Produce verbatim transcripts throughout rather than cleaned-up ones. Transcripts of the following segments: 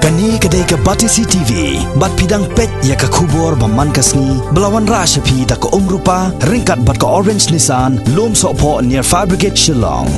Kane ka dei ka Batesi T V, bad phi dang peit ïa ka khubor ba man ka sngi, ba la wanrah sha phi da ka Umrupa, ryngkat bad ka Orange Nissan, Lumsohphoh near Fire Brigade Shillong.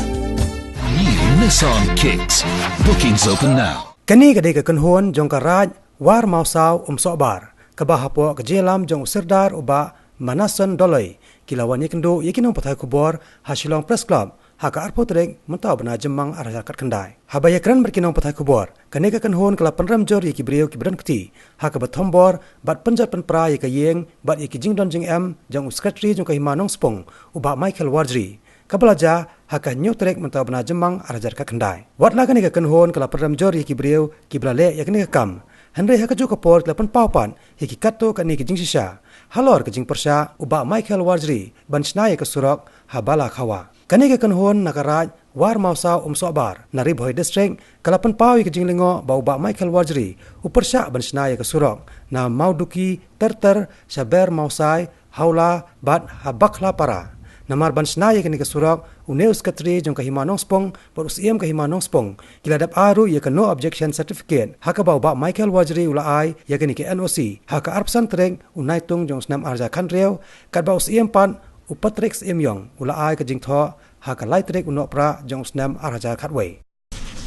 New Nissan Kicks. Bookings open now. Kane ka dei ka kynhun jong ka Raid War Mawsaw Umsohbar, kaba hapoh ka jingïalam jong u Sirdar u Bah Manason Doloi, ki la wan ïakynduh ïa ki nongpathai khubor ha Shillong Press Club, ha ka arphew tarik mynta u bnai Jymmang arhajar khatkhyndai. Haba ïakren bad ki nongpathai khubor, kane ka kynhun ka la pynrem jur ïa ki briew kiba don kti ha kaba thombor bad pynjot pynpra ïa ka ïing bad ïa ki jingdon jingem jong u Secretary jong ka Hima Nongspung, u Bah Michael Warjri, kaba la jia ha ka hynñiew tarik mynta u bnai Jymmang arhajar khatkhyndai. Wat la kane ka kynhun ka la pynrem jur ïa ki briew kiba la leh ïa kane ka kam, hynrei ha kajuh ka por ki la pynpaw pat ïa ki katto katne ki jingshisha halor ka jingpyrshah u Bah Michael Warjri ban shna ïa ka surok ha Balakhawa. Kane ka kynhun na ka Raid War Mawsaw Umsohbar na Ri Bhoi District ka la pynpaw ïa ka jinglyngngoh ba u Bah Michael Warjri u pyrshah ban shna ïa ka surok na Mawduki ter ter sha Ber Mawsai, Hawla bad ha Bakhlapara. Namar ban shna ïa kane ka surok, une u Secretary jong ka Hima Nongspung bad u Syiem ka Hima Nongspung ki la dep ai ruh ïa ka No Objection Certificate, ha kaba u Bah Michael Warjri u la ai ïa kane ka N O C ha ka arphew san tarik u Naitung jong u snem arhajar khathynriew, katba u Syiem pat u Patrick Syiemiong u la ai ka jingthoh ha ka lai tarik u Nohprah jong u snem arhajar khatwei.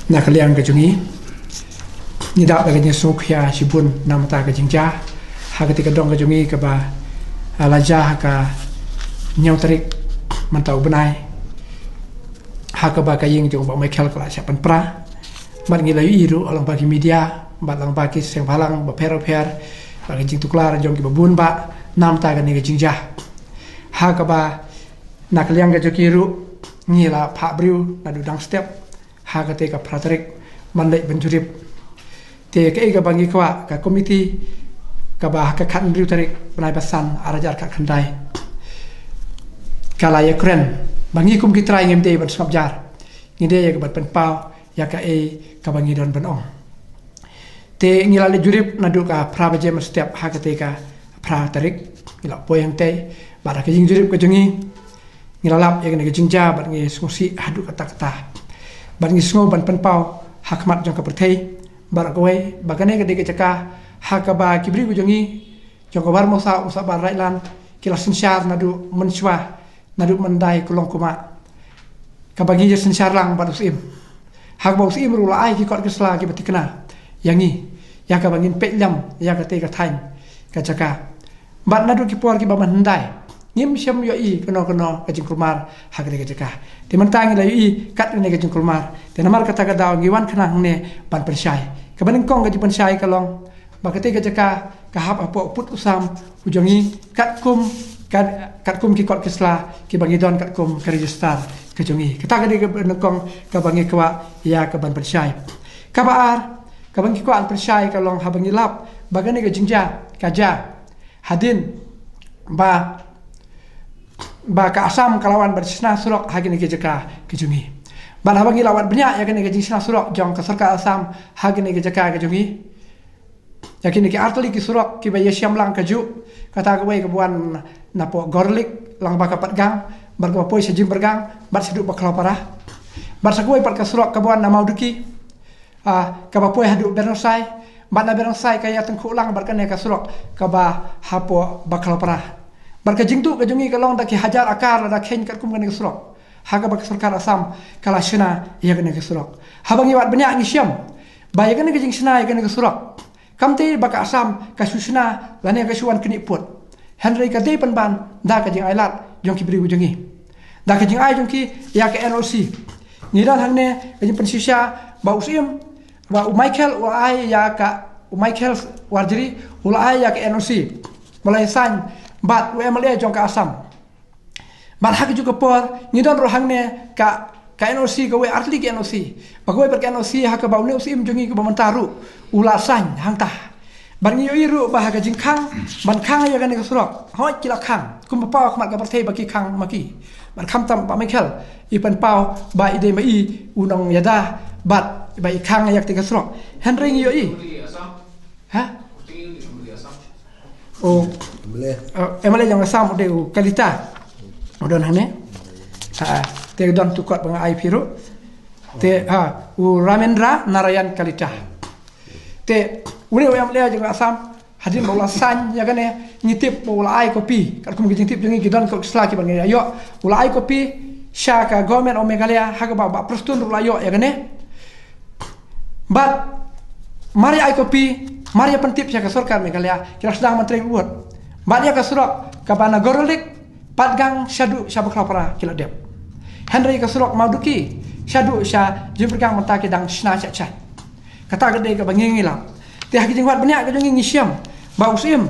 Na ka liang ka jong ngi, ngi da la ka jingsngewkhia shibun namar ka jingjia ha kata ka dong ka jong ngi kaba, ah, la jia ha ka hynñiew tarik mynta u bnai, ha kaba ka ïing jong u Bah Michael ka la shah pynpra. Bad ngi la ïohi ruh lyngba ki media bad lyngba ki seng bhalang bapher bapher, bad ka jingtuklar jong kiba bun bah namar kane ka jingjia. Ha kaba na ka liang ka jong ngi ruh ngi la phah briew naduh dang step ha kata ka phra tarik ban leit ban jurip. Te kaei kaba ngi kwah, ka komiti kaba ha ka khathynriew tarik bnai ba san arhajar khatkhyndai ka la ïakren ba ngi kum ki trai ngim dei ban sngap jar, ngi dei ïa ka ban pynpaw ïa kaei kaba ngi don ban ong. Te ngi la leit jurip naduh ka phra baje mynstep ha kata ka phra tarik, ngi la poi hangtei bad ha ka jingjurip ka jong ngi, ngi la lap ïa kane ka jingjia bad ngi sngewsih haduh katta katta. Bad ngi sngew ban pynpaw ha khmat jong ka pyrthei baroh kawei ba kane ka dei ka jaka ha kaba ki briew ka jong ngi jong ka War Mawsaw Umsohbar Raid Land ki la synshar naduh mynshuwa, naduh myndai ka long kumba kaba ngi ïa synshar lang bad u Syiem. Ha kaba u Syiem ruh u la ai ki kot ki sla kiba thikna ïa ngi ïa kaba ngin peit lem ïa kata ka thaiñ ka jaka. Bad naduh ki por kiba mynhyndai ngim shym ïohi kano kano ka jingkulmar ha kata ka jaka. Te mynta ngi la ïohi kat kane ka jingkulmar. Te namar kata ka daw ngi wan khnang hangne ban pynshai. Kaba nyngkong ka jingpynshai ka long ba kata ka jaka ka hap hapoh u pud u sam u jong ngi katkum, kat, katkum ki kot ki sla kiba ngi don katkum ka register ka jong ngi. Kata ka dei kaba nyngkong kaba ngi kwah ïa ka ban pynshai. Kaba ar kaba ngi kwah ban pynshai ka long haba ngi lap ba kane ka jingjia ka jia hadien ba, ba ka Assam ka la wan ban shna surok ha kane ka jaka ka jong ngi. Bad haba ngi la wad bniah ïa kane ka jingshna surok jong ka sorkar Assam ha kane ka jaka ka jong ngi, ïa kine ki artylli ki surok kiba ïashem lang kajuh, kata kawei kaba wan napoh Gorlick lyngba ka Patgang bad kaba poi sha Jingbergang bad shaduh Bakhlawpara. Bad sa kawei pat ka surok kaba wan na Mawduki, ah, kaba poi haduh Bernongsai, bad na Bernongsai ka ïatyngkhuh lang bad kane ka surok kaba hapoh Bakhlawpara. Bad ka jingduh ka jong ngi ka long da ki hajar akar lada kheiñ katkum kane ka surok ha kaba ka sorkar Assam ka la shna ïa kane ka surok. Haba ngi wad bniah ngi shem ba ïa kane ka jingshna ïa kane ka surok kam dei ba ka Assam ka shu shna lane ka shu wan knieh pud, hynrei ka dei pynban da ka jingailad jong ki briew jong ngi, da ka jingai jong ki ïa ka N O C. Ngi don hangne ka jingpynshisha ba u Syiem, ba u Michael u la ai ïa ka, u Michael Warjri u la ai ïa ka N O C, u la ïa sign bad u M L A jong ka Assam. Bad ha kajuh ka por ngi don ruh hangne ka, ka N O C, kawei artylli ki N O C, ba kawei pat ka N O C ha kaba une u Syiem jong ngi kaba mynta ruh u la sign hangta. Bad ngi ïohi ruh ba ha ka jingkhang ban khang ïa kane ka surok, hooid ki la khang kumba paw ha khmat ka pyrthei ba ki khang ma ki. Bad khamtam ba Michael i pynpaw ba i dei ma i u nongïada bad ba i khang ïa kata ka surok, hynrei ngi ïohi, ha? O, M L A. Uh, M L A jong Assam u dei u Kalita. U don hangne. Ha, te don tu kot ba nga ai phi ruh. Te, ha, u Ramendra Narayan Kalita. Te u ne u MLA jong ka Assam, hadien ba u la sign ïa kane, ngi tip ba u la ai copy, katkum ki jingtip jong ngi ki don ki sla kiba ngi ïoh, u la ai copy sha ka government of Meghalaya, ha kaba u Bah Prestone ruh u la ïoh ïa kane. Bad mar ïa ai copy, mar ïa pyntip sha ka sorkar Meghalaya, ki la sdang ban trei bud. Bad ïa ka surok kaba na Goralik, Patgang shaduh sha Bakhlapara ki la dep. Hynrei ka surok Mawduki shaduh sha Jingpyrkang mynta ki dang shna sha sha. Kata ka dei kaba ngi ngi lap. Te ha ki jingwad bniah ka jong ngi ngi shem ba u Syiem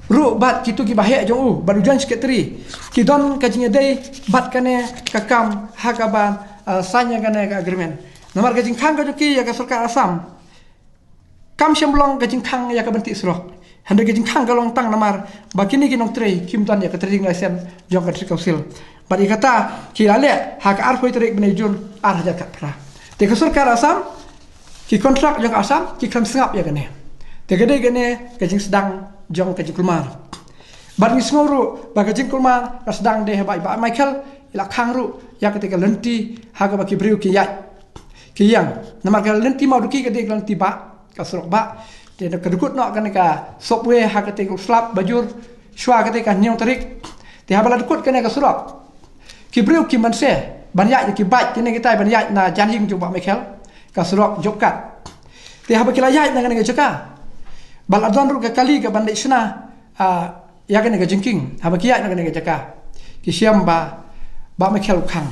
ruh bad kito kiba heh jong u bad u Joint Secretary ki don ka jingïadei bad kane ka kam ha kaba, ah, sign ïa kane ka agreement. Namar ka jingkhang ka jong ki ïa ka sorkar Assam kam shym long ka jingkhang ïa ka ban tih surok. Hynrei ka jingkhang ka long tang namar ba kine ki nongtrei kim don ïa ka trading license jong ka District Council. Bad ïa kata ki la leh ha ka arphew tarik bnai Jun ar hajar khatphra. Te ka sorkar Assam, ki kontrak jong ka Assam ki khlem sngap ïa kane. Te ka dei kane ka jingsdang jong ka jingkulmar. Bad ngi sngew ruh ba ka jingkulmar ka sdang dei haba i Bah Michael i la khang ruh ïa kata ka lynti ha kaba ki briew ki ïaid ki ïeng. Namar ka lynti Mawduki ka dei ka lynti bah, ka surok bah. Te ka dkut noh kane ka subway ha kata ka slap bajur shuwa kata ka hynñiew tarik. Te haba la dkut kane ka surok, ki briew ki mynse ban ïaid, ki bike kine kitai ban ïaid na jan ïing jong Bah Michael, ka surok jop kat. Te haba ki la ïaid na kane ka jaka, ba la don ruh ka kali ka ban leit shna, ah, ïa kane ka jingkieng, haba ki ïaid na kane ka jaka, ki shem ba Bah Michael u khang.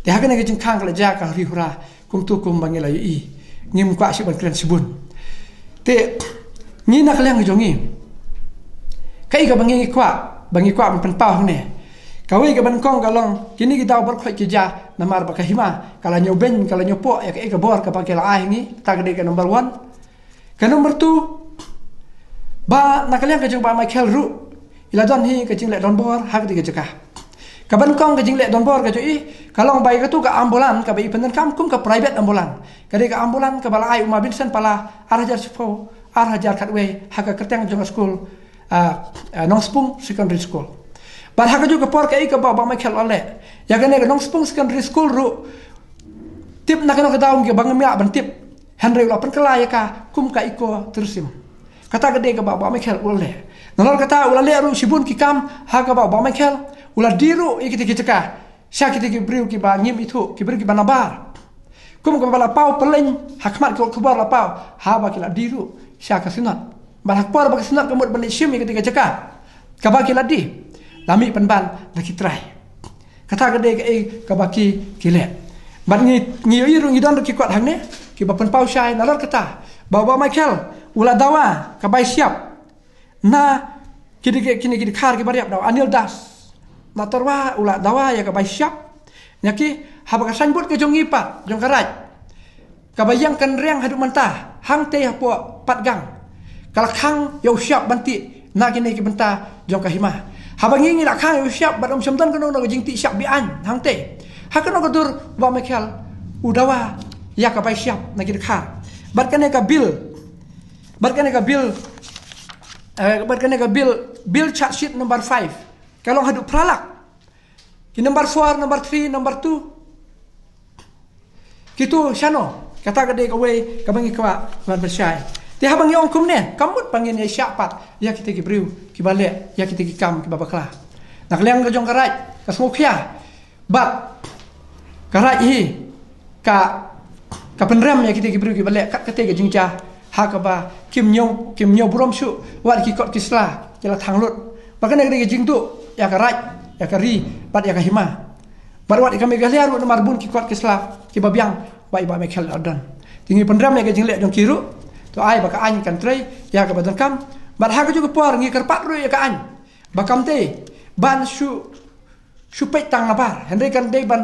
Te ha kane ka jingkhang ka la jia ka huri hura kumto kumba ngi la ïohi. Ngim kwah shuh ban kren shibun. Te ngi na ka liang ka jong ngi, kaei kaba ngi ngi kwah, ba ngi kwah ban pynpaw hangne. Kawei kaba nyngkong ka long kine ki daw baroh khoit ki jia namar ba ka hima ka la ñiewbeiñ, ka la ñiewpoh ïa kaei ka bor kaba ki la ai ha ngi, kata ka dei ka number one. Ka number two, ba na ka liang ka jong Bah Michael ruh i la don hi ka jingleh donbor ha kata ka jaka. Kaba nyngkong ka jingleh donbor ka jong i ka long ba ïa katu ka ambulan kaba i pyndonkam kum ka private ambulan, ka dei ka ambulan kaba la ai u Ma Vincent Pala ar hajar shiphew, ar hajar khatwei ha ka kyrteng jong ka skul, ah, ah, Nongspung Secondary School. Bad ha kajuh ka por kaei kaba Bah Michael u la leh ïa kane ka Nongspung Secondary School ruh, tip na kano ka daw ngi ba ngim lah ban tip. Hynrei u la pynkylla ïa ka kum ka eco tourism. Kata ka dei kaba Bah Michael u la leh. Nalor kata u la leh ruh shibun ki kam ha kaba Bah Michael u la die ruh ïa kita ki jaka sha kita ki briew kiba ngim ithuh, ki briew kiba nabar. Kum kaba la paw pynlong ha khmat ki khubor la paw, haba ki la die ruh sha ka Synod. Bad ha ka por ba ka Synod ka mut ban leit shim ïa kita ki jaka kaba ki la die, la mih pynban da ki trai. Kata ka dei kaei kaba ki, ki leh. Bad ngi, ngi ïohi ruh ngi don ruh ki kot hangne kiba pynpaw shai nalor kata ba Bah Michael u la dawa ka bai shyiap na kine ki, kine ki dkhar kiba riap, da u Anil Das. Na Tyrwa u la dawa ïa ka bai shyiap na ki, haba ka signboard ka jong ngi pat jong ka Raid kaba ïeng kynreng haduh mynta hangtei hapoh Patgang ka la khang ïa u shyiap ban tih na kine ki bynta jong ka hima. Haba ngi ngi la khang ïa u shyiap bad ym shym don kano kano ka jingtih shyiap be-aiñ hangtei. Ha kano ka dur Bah Michael u dawa ïa ka bai shyiap na ki dkhar? Bad kane ka bill, bad kane ka bill, eh, bad kane ka bill, bill charge sheet number five ka long haduh phra lak. Ki number four, number three, number two, kitu shano? Kata ka dei kawei kaba ngi kwah ban pynshai. Te haba ngi ong kumne, ka mut ba ngin ïa shah pat ïa kita ki briew kiba leh ïa kita ki kam kiba bakla. Na ka liang ka jong ka Raid ka sngewkhia bad ka Raid hi ka, ka pynrem ïa kita ki briew kiba leh kat katei ka jingjia ha kaba kim ñiew, kim ñiew burom shuh, wat ki kot ki sla ki la thang lut. Bad kane ka dei ka jingduh ïa ka Raid, ïa ka ri bad ïa ka hima. Bad wat ïa ka Meghalaya ruh namar bun ki kot ki sla kiba biang ba i Bah Michael u la don. Te ngi pynrem ïa ka jingleh jong ki ruh. To ai ba ka aiñ kan trei ïa kaba donkam. Bad ha kajuh ka por ngi kyrpad ruh ïa ka aiñ ba kam dei ban shu shu peit tang nabar, hynrei kan dei ban,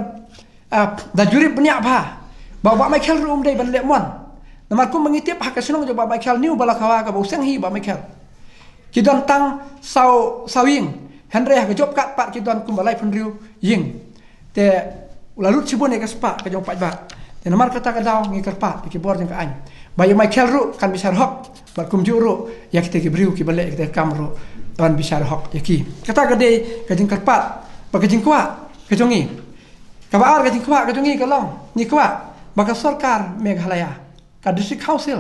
ah, da jurip bniah bha ba u Bah Michael ruh um dei ban leh mon. Namar kumba ngi tip ha ka shnong jong u Bah Michael, New Balakhawa, kaba u seng hi Bah Michael, ki don tang saw, saw ïing, hynrei ha ka jop kat pat ki don kumba laiphew hynriew ïing. Te u la lut shibun ïa ka spah ka jong u paidbah. Te namar kata ka daw ngi kyrpad ïa ki bor jong ka aiñ ba ïa u Michael ruh kan bishar hok, bad kumjuh ruh ïa kita ki briew kiba leh ïa kita ki kam ruh kan bishar hok ïa ki. Kata ka dei ka jingkyrpad bad ka jingkwah ka jong ngi. Kaba ar ka jingkwah ka jong ngi ka long, ngi kwah ba ka sorkar Meghalaya, ka District Council,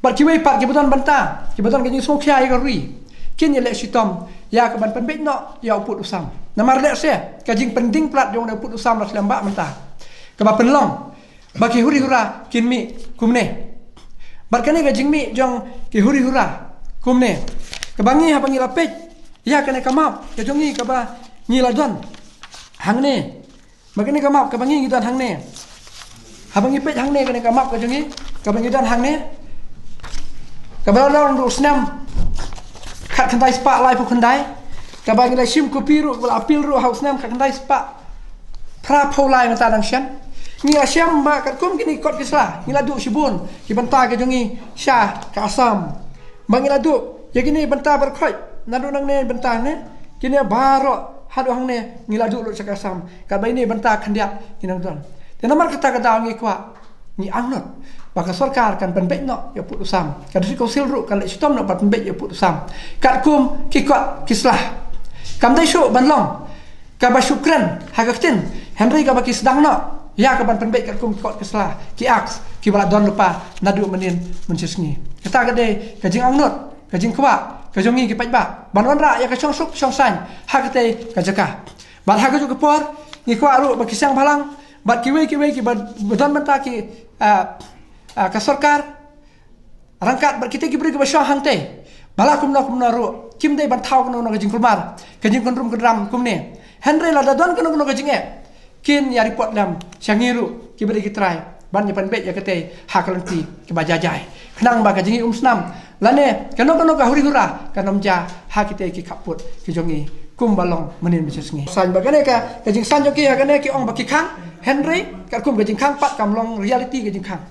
Bad kiwei pat kiba don bynta, kiba don ka jingsngewkhia ïa ka ri, kin ïaleh shitom ïa ka ban pynbeit noh ïa u pud u sam. Namar lehse ka jingpynding palat jong u pud u sam la slem bha mynta, kaba pynlong ba ki huri hura kin mih kumne. Bad kane ka jingmih jong ki huri hura kumne, kaba ngi, haba ngi la peit ïa kane ka map ka jong ngi kaba ngi la don hangne. Ba kane ka map kaba ngi ngi don hangne, haba ngi peit hangne, kane ka map ka jong ngi kaba ngi don hangne, kaba la long ruh snem khatkhyndai spah laiphew khyndai, kaba ngi la shim copy ruh, kaba la appeal ruh ha u snem khatkhyndai spah phraphew lai, mynta dang shen. Ngi la shem ba katkum kine ki kot ki sla ngi la duh shibun ki bynta ka jong ngi sha ka Assam. Ba ngi la duh ïa kine bynta baroh khoit, naduh nangne bynta hangne, kine baroh haduh hangne ngi la duh lut sha ka Assam. Katba ine bynta khyndiat ngi nang don. Te namar kata ka daw ngi kwah, ngi angnud ba ka sorkar kan pynbeit noh ïa u pud u sam. Ka District Council ruh kan leh shitom noh ban pynbeit ïa u pud u sam katkum ki kot ki sla. Kam dei shuh ban long kaba shu kren ha ka ktien, hynrei kaba ki sdang noh ïa ka ban pynbeit katkum ki kot ki sla, ki acts kiba la don lypa naduh mynnin mynshisngi. Kata ka dei ka jingangnud, ka jingkwah ka jong ngi ki paidbah ban wanrah ïa ka shongsuk shongsaiñ ha katei ka jaka. Bad ha kajuh ka por ngi kwah ruh ba ki seng bhalang bad kiwei kiwei kiba don bynta ki, ah, ah, ka sorkar, ryngkat bad kita ki briew kiba shong hangtei, ba la kumno kumno ruh kim dei ban thaw kano kano ka jingkulmar, ka jingkynrum kynram kumne. Hynrei lada don kano kano ka jingeh, kin ïa report lem sha ngi ruh kiba dei ki trai ban ïa pynbeit ïa katei ha ka lynti kaba jai jai, khnang ba ka jingïaumsnam lane kano kano ka huri hura kan ym jia ha kitei ki khappud ki jong ngi kumba long mynnin mynshisngi. Saiñ ba kane ka, ka jingsaiñ jong ki ha kane ki ong ba ki khang, hynrei katkum ka jingkhang pat kam long reality ka jingkhang.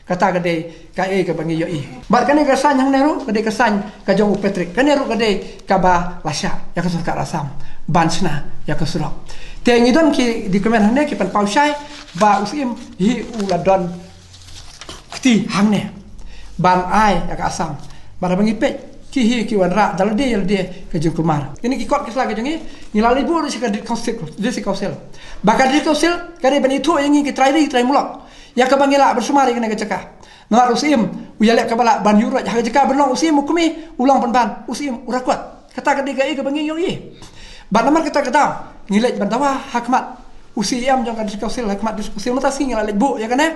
Kata ka dei kaei kaba ngi ïohi. Bad kane ka saiñ hangne ruh ka dei ka saiñ ka jong u Patrick. Kane ruh ka dei kaba la shah ïa ka sorkar Assam ban shna ïa ka surok. Te ngi don ki document hangne ki pynpaw shai ba u Syiem hi u la don kti hangne ban ai ïa ka Assam. Bad haba ngi peit, ki hi ki wanrah da lade ïa lade ka jingkulmar. Kine ki kot ki sla ka jong ngi, ngi la leit buh ruh sha ka District Council, District Council. Ba ka District Council ka dei ban ithuh ïa ngi ki trai ri ki trai muluk ïa kaba ngi lah ban sumar ïa kane ka jaka. Namar u Syiem u ïaleh kaba lah ban ïuh roit ha ka jaka ban long u Syiem u kmie, u long pynban u Syiem u rakot. Kata ka dei kaei kaba ngi ïohi. Bad namar kata ka daw ngi leit ban dawa ha khmat u Syiem jong ka District Council, ha khmat District Council mynta sngi ngi la leit buh ïa kane,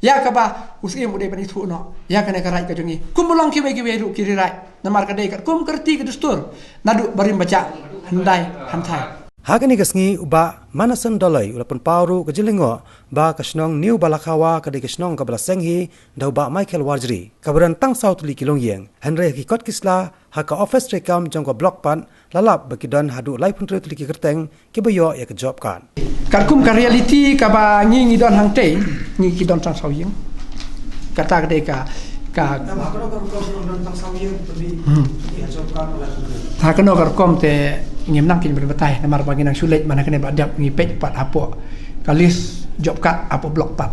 ïa kaba u Syiem u dei ban ithuh noh ïa kane ka raij ka jong ngi. Kumba long kiwei kiwei ruh ki ri raij, namar ka dei katkum ka riti ka dustur naduh barim bajah hyndai hynthai. Ha kane ka sngi u Bah Manason Doloi u la pynpaw ruh ka jinglyngngoh ba ka shnong New Balakhawa ka dei ka shnong kaba la seng hi da u Bah Michael Warjri, kaba don tang saw tylli ki longïing. Hynrei ha ki kot ki sla ha ka office treikam jong ka block pat la lap ba ki don haduh laiphew hynriew tylli ki kyrteng kiba ïoh ïa ka job card. Katkum ka reality kaba ngi ngi don hangtei, ngi ki don tang saw ïing. Kata ka dei ka, ka, ha kano ka rukom te ngim nang kin bynbatai namar ba ngi nang shu leit man ha kane ba dep, ngi peit pat hapoh ka list job card hapoh block pat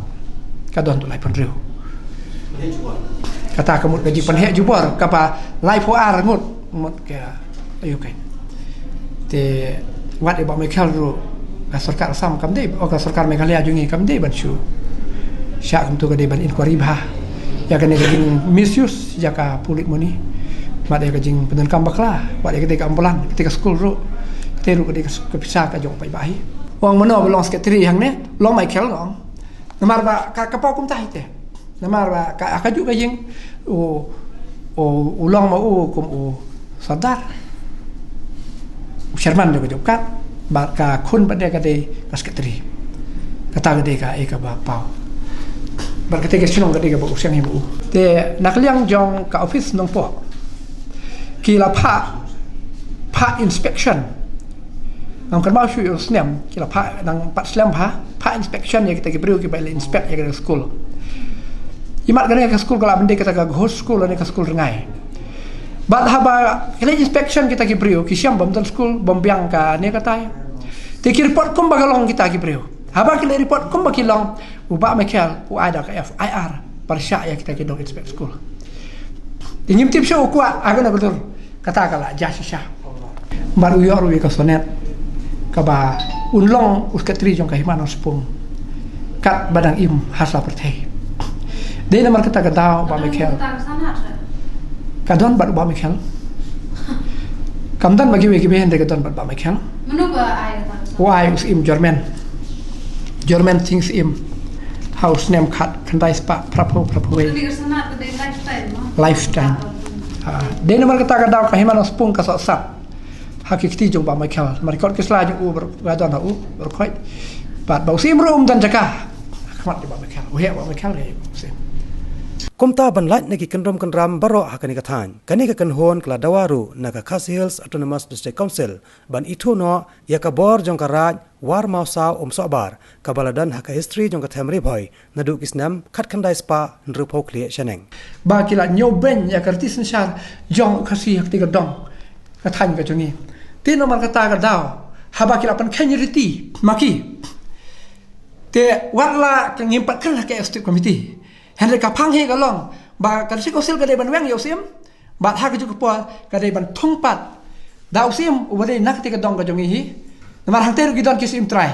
ka don haduh laiphew hynriew. Kata ka mut ka jingpynheh jubor kaba laiphew ar ngut, mut ka, aïu kane. Te wat ïa Bah Michael ruh, ka sorkar Assam kam dei, oh, ka sorkar Meghalaya jong ngi kam dei ban shu shah kumto, ka dei ban inquiry bha ïa kane ka jing misuse ïa ka public money. Wat ïa ka jingpyndonkam bakla, wat ïa kata ka ambulan, kata ka skul ruh, kata ruh ka dei ka pisa ka jong u paidbah hi. Ong mano ba long secretary hangne, long Michael, ong. Namar ba ka, ka paw kumta hi te. Namar ba ka, ka juh ka ïing u, u, u long ma u kum u sordar, u chairman jong ka job card, bad ka khun pat de ka dei ka secretary. Kata ka dei kaei kaba paw. Bad kata ka shnong ka dei kaba u seng hi ma u. Te na ka liang jong ka office Nongpoh ki la phah, phah inspection. Ngam kynmaw shuh ïa u snem, ki la phah, nang pat slem bha, phah inspection ïa kita ki briew kiba la inspect ïa kita ki skul. Imat kane ka skul ka la ban dei kata ka ghost school ne ka skul rngai. Bad haba ki la inspection kita ki briew, ki shem bym don skul, bym biang kane katai. Te ki report kumba ka long kita ki briew. Haba ki la report kumba ki long, u Bah Michael u ai da ka F I R ban shah ïa kita ki dong inspect skul. Te ngim tip shuh u kwah ha kano ka dur. Kata ka la jia shisha. Bad u ïoh ruh ïa ka sonet kaba un long u secretary jong ka Hima Nongspung katba dang im ha sla pyrthei. Dei namar kata ka daw Bah Michael Ka don bad u Bah Michael. Kam don bad kiwei kiwei, hynrei ka don bad Bah Michael. Mano ba ai ka tang? Wai u Syiem German. German Sing Syiem. Ha u snem khat khyndai spah phra phew phra phew wei. Ni ka sanad ka dei lifetime mo. Lifetime. Ah, dei namar kata ka daw ka Hima Nongspung ka sohsat ha ki kti jong Bah Michael. Namar kot ki sla jong u ber-, ka don ha u, ber khoi. Bad ba u Syiem ruh um don jaka. Khmat ki Bah Michael. U heh Bah Michael ka u Syiem. Kumta ban lait na ki kynrum kynram baroh ha kane ka thaiñ, kane ka kynhun ka la dawa ruh na ka Khasi Hills Autonomous District Council ban ithuh noh ïa ka bor jong ka Raid War Mawsaw Umsohbar, kaba la don ha ka history jong ka them Ri Bhoi naduh ki snem khat khyndai spah hynriew phew khlieh shaneng. Ba ki la ñiew beiñ ïa ka riti synshar jong u Khasi ha kti ka dong ka thaiñ ka jong ngi. Te namar kata ka daw, haba ki la pynkheiñ riti ma ki, te wat la ka ngim pat kren ha ka Executive Committee, hynrei ka phang hi ka long ba ka District Council ka dei ban weng ïa u Syiem, bad ha kajuh ka por ka dei ban thung pat da u Syiem uba dei na kti ka dong ka jong ngi hi. Namar hangtei ruh ki don ki Syiem trai.